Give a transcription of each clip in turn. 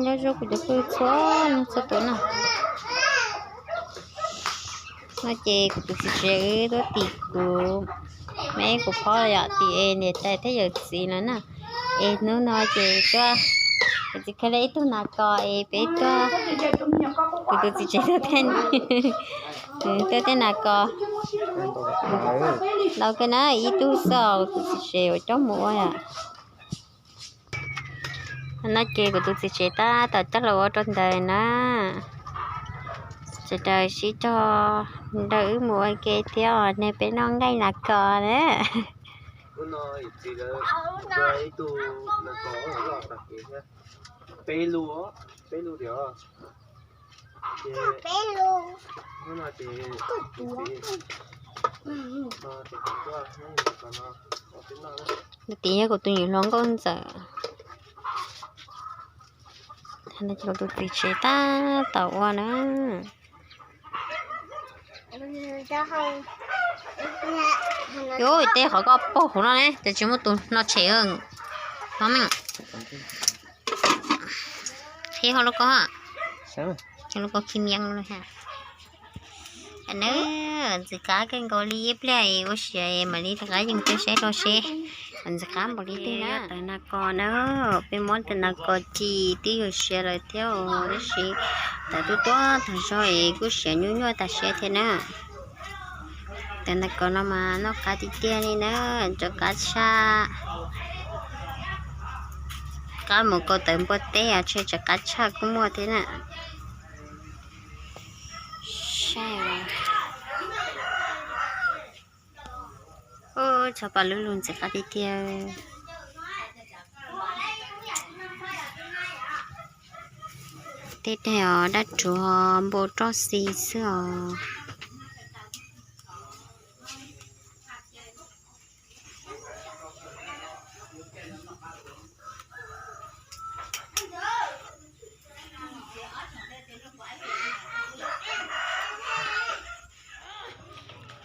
Nyob zoo kuv cov phooj ywg txhua leej txhua tus na. No ces kuv tus txiv tsev wb tuaj tim kuv me kuv phob yom, tim es niam tais thiab yawm txiv no na. Es hnub no ces tuaj, kuv txiv khaws li ib tug nas kos es peb tuaj, kuv tus txiv tsev tuaj tej, tuaj tej nas kos ntau kawg na, ib tug xwb os, kuv tus txiv tsev uas coj mus ua yom. No ces kuv tus txiv tsev tab tom coj los ua rau ntawd na. Sawv daws sib cog nrog wb mus ua ke thiab os, nej peb noj nqaij nas kos na. Tus tim yog kuv tus nyuam hluas nkauj ntxawm. Kuv tus txiv tsev tab tom ua na. Yuav tej qhov koj paug hauv no ne, ces tsis muaj tus no tshem. Qhib hauv lub ko, lub ko khi miab. Nws ntxim qab kawg nkaus li, ib pliag ua siav mam li rov qab yees peb saib rau seb ntxim qab npaum li twg na. Tawv nas kos na, peb muab tawv nas kos ci twb yuav siav lawm thiab os, tab sis tawv tuaj tuaj tag zog es kuj siav nyuaj nyuaj tas siab thiab na. Tawv nas kos no mas noj qab tiag tiag li na, cov qab tshaj, qab mus kaus tawv npua teb os, tseem cov qab tshaj kuj muaj thiab na. Saib os, tshav pas lug lug ntxim qab tiag tiag. Tej daim os dab rhuav npau roj xi xwb os.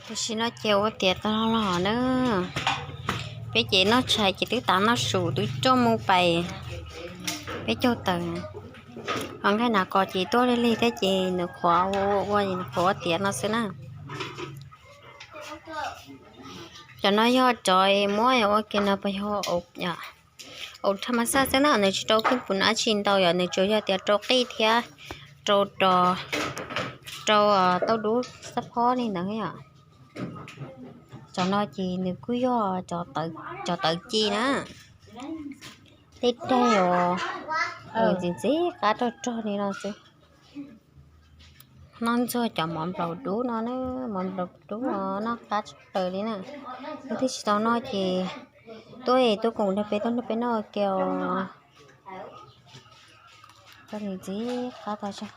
Tam sim no ces ua tiav tag los na. Peb ces noj tshais ces twb tav noj su twb roj mus pais. Peb caug tawm. Ho nqaij nas kos ces tuaj lig lig thiab ces nws qhuav ua, ua, nws qhuav ua tiav no xwb na. Cov no yog cov muab ua ke no puas yog aus tham mas xaj xwb na, nws tsis rau keej kwm dab tsi ntau yom, nws tsuas yog tias rau qij thiab rau, rau tauj dub xab phob li ntawd yom. Cov no ces nws kuj yog cov tawv ci na. Tej daim os, nws ntxim ntxim qab rog rog li no xwb. Noj ntxuag cov mov nplaum dub no na, mov nplaum dub no noj qab tshaj plaws li na. Leej twg tsis tau noj ces tuaj, tuaj koom nrog peb, tuaj nrog peb noj ua ke os. Koj ntxim qab tas zog.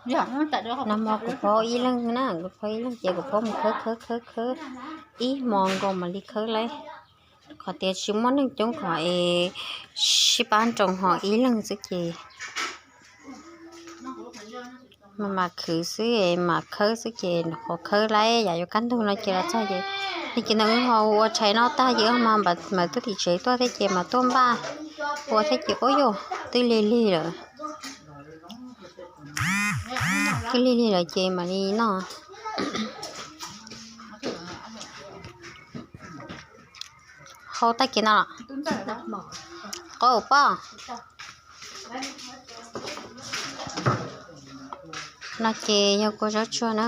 Nag hmo kuv phob ib leeg na, kuv phob ib leeg ces kuv phob mus khawb khawb khawb khawb ib hmo nkaus mam li khawb lauj. Qhov tias tsis muaj neeg coob qhov es sib pab nroo ho ib leeg xwb ces mas mam khwv xwb es mam khawb xwb ces nws qhuav khawb lauj. Yam yuav kaj ntug no ces los txog ces, ces ntawd ho ua tshais noj tag ces ho mas mam tuaj tim tsev tuaj thiab ces mam tuaj npaj ua thiab ces ua yus twb lig lig lawm. Twb lig lig lawm ces mam li noj. Hau tag kiag no los? Qau pob. No ces yog kua zaub tsuag na.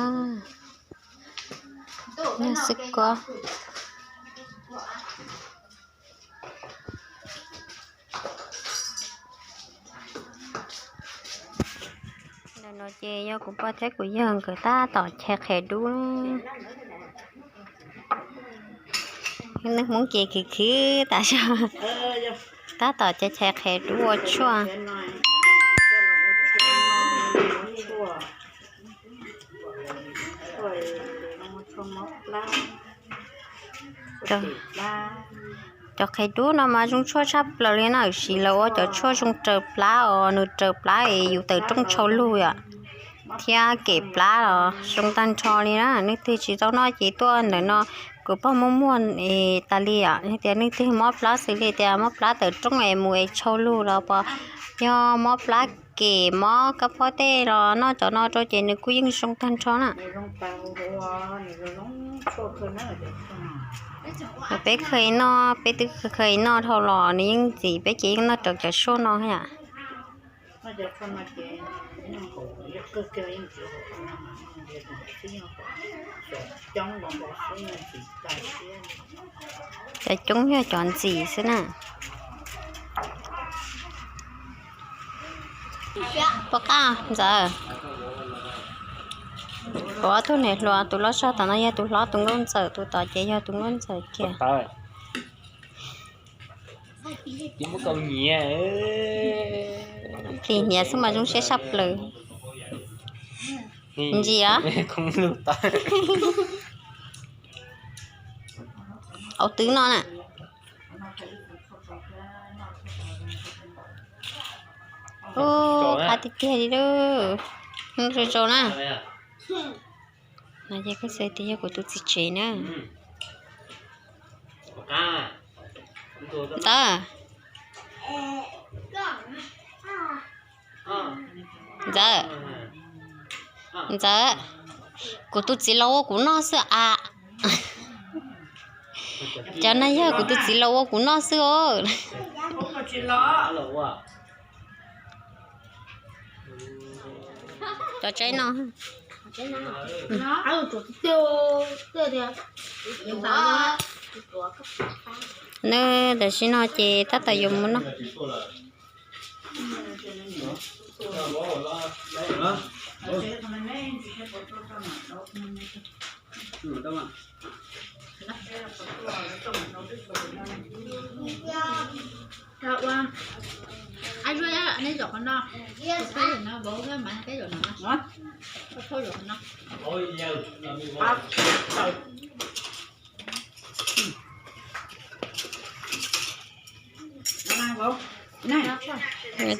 Yog xwb kua. Ntawm no ces yog kuv pog thiab kuv yawg nkawd tab tom chais qhiav dub. Neeg Hmoob ces khwv khwv tas zog, tab tom chais chais qhiav dub ua tshuaj. Cov qhiav dub no mas zoo tshuaj tshaj plaws li na, tab sis lawv ua cov tshuaj zoo raws plab os, nws raws plab es yus tawm rooj tshau lug yom, thiab kem plab los zoo tag nrho li na. Leej twg tsis tau noj ces tuaj ntawm no Kuv pog muaj muag es tas li os, yog tias leej twg mob plab xws li tias mob plab tawm rooj es mus es tshau lug los pos, yog mob plab kem mob kab phob tej los noj cov no rau ces nws kuj yeej zoo tag nrho na. Peb khaws noj, peb twb khaws noj dhau los nws yeej ntxim, peb ces yeej noj rau cov suab no yom. Cov coob yog cov ntxim xwb na. Pov qab ntxawm, kuv ob tug niam hluas, tus loj zog tom no yog tus hlob, tus nkauj ntxawm, tus tom ces yog tus nkauj ntxawm kiag. Plis hniav xwb mas zoo siab saj plaws. Ntsis os. Au twb no na. Ub, qab tiag tiag li lauj. Zoo zoo na. No ces kuj xav tias yog kuv tus txiv tsev na. Ntawd. Ntxawm, ntxawm, kuv tus txiv los ua kuv noj xwb as. Cov no yog kuv tus txiv los ua kuv noj xwb os. Cov tsaib no. Nws tam sim no ces tab tom yuav mus noj.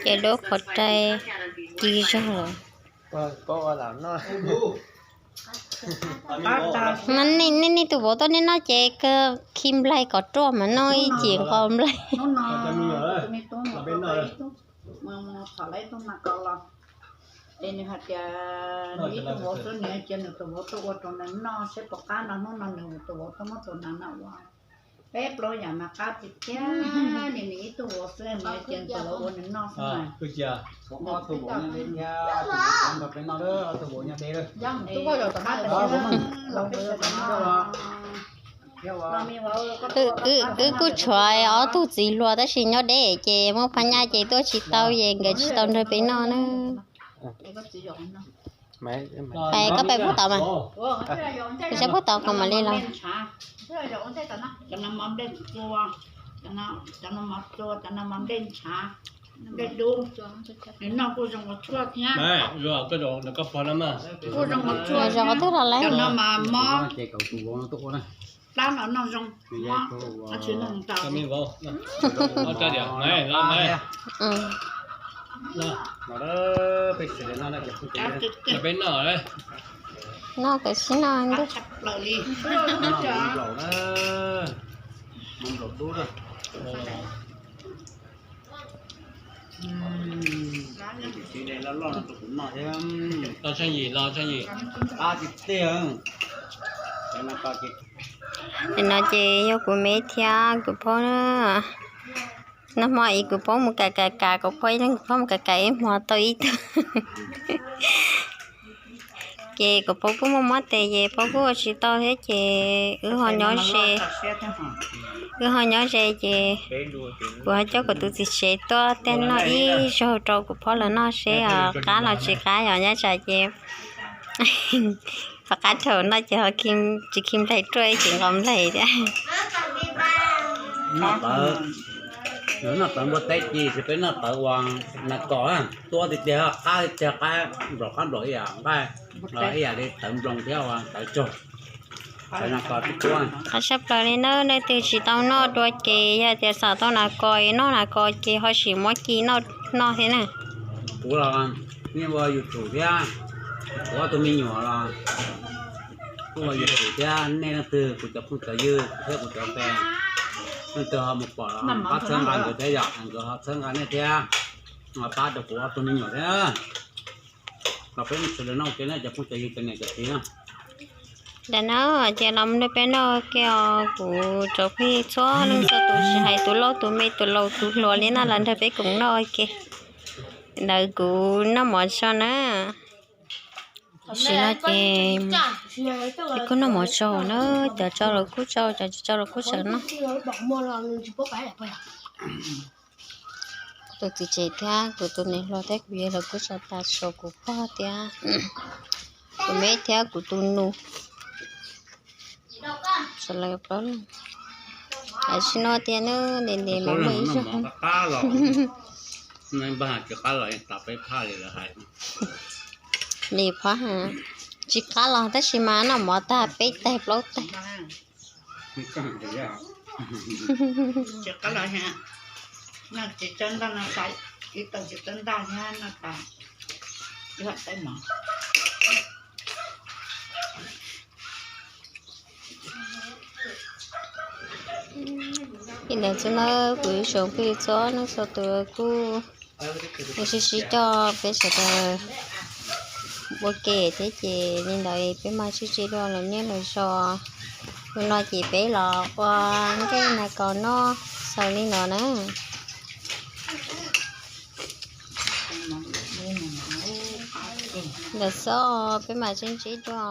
Ces lub qhov rai ci zog lawm. Nej nej tus vauv tuaj nej noj ces khi nplaig kom ruaj mas noj ib cim nqos nplaig. Peb plaub yam mas qab tiag tiag, nws nws ib tug vauv xwb nws cia nws tus vauv ua nws noj xwb mas. Ob tug vauv nyob deb thiab, ob tug vauv nyob deb lawm. Wb kuj tshuav ob tug txiv hluas tab sis nyob deb ces muaj phab nyaj ces tuaj tsis tau es nkawd tsis tau nrog peb noj na. Pais koj pais puag tod mas, kuv saib puag tod kom mam li los. Nws noj kuj zoo ua tshuaj thiab. Kuj zoo ua tshuaj. Zos qhov twg los lawm? Plab los noj zoo. Noj tam sim no ntag. Nim no ces yog kuv me thiab kuv phob na. Nag hmo es kuv phob mus kam kam kam, kuv phob ib leeg, kuv phob mus kam kam ib hmo tau ib tug. Ces kuv phob kuj muaj mob tes ces phob kuj ua tsis tau thiab ces wb ho nyob ze, wb ho nyob ze ces kuv ho coj kuv tus txiv tsev tuaj tej noj ib zaug rau kuv phob lawv noj seb qab los tsis qab, yog nyob tsam ces phob qab dhau no ces ho tsis khi nplaig ruaj ib cim nqos nplaig thiab. Noj tawv, noj tawv npua teb ci, peb noj tawv uas nas kos tuab tiag tiag, qab tiag, qab nplaum qab nplaum ib yam nqaij, ib yam li tawv nploos thiab uas tawv tsog. Qab sab plaws li na, leej twg tsis tau noj dua ces yog tias xav tau nas kos, noj nas kos ces ho sim muab ci noj thiab na. Kuv los yeej ua YouTube thiab, kuv ob tug me nyuam los Kuv yog yawg Txiv thiab nej leej twg, kuv cov phooj cov ywg thiab kuv cov fans, leej twg ho mus pom los pab txhawb nqa nkawd thiab yom, nkawd ho txhawb nqa nej thiab, pab rau kuv ob tug me nyuam thiab. Los peb mus sawv daws noj ua ke na cov phooj cov ywg cov niam cov txiv na. Ntawm no ces los mus nrog peb noj ua ke os, kuv cov phooj ywg txhua leej txhua tus, tsis hais tus loj tus me tus laus tus hluas li na los nrog peb koom noj ua ke. Ntawm kuv noj mov tso na. Tam sim no ces peb kuj noj mov tso na, cov tso los kuj tso, cov tsis tso los kuj tseem noj. Kuv tus txiv tsev thiab kuv tus niam hluas thiab kuv yawg lawv kuj tso tas, tshuav kuv pog thiab kuv me thiab kuv tus nus. Tam sim no tias nws ntev ntev mas muaj ib zaug. Li phab tsis qab los tab sis mas noj mov tag peb tais plaub tais. Tsis qab los, noj tsis txawj ntaj no, ib tug tsis txawj ntaj thiab noj tas ib hom teeb mov. Li ntawd xwb na, kuv ib tsoom phooj ywg txhua leej txhua tus kuj sib sib coj peb sawv daws ua ke thiab ces li ntawd peb mam sib ntsib dua los nyob los zos. Hnub no ces peb los ua nqaij nas kos noj xaus li no na. Ntawd xwb, peb mam sib ntsib dua.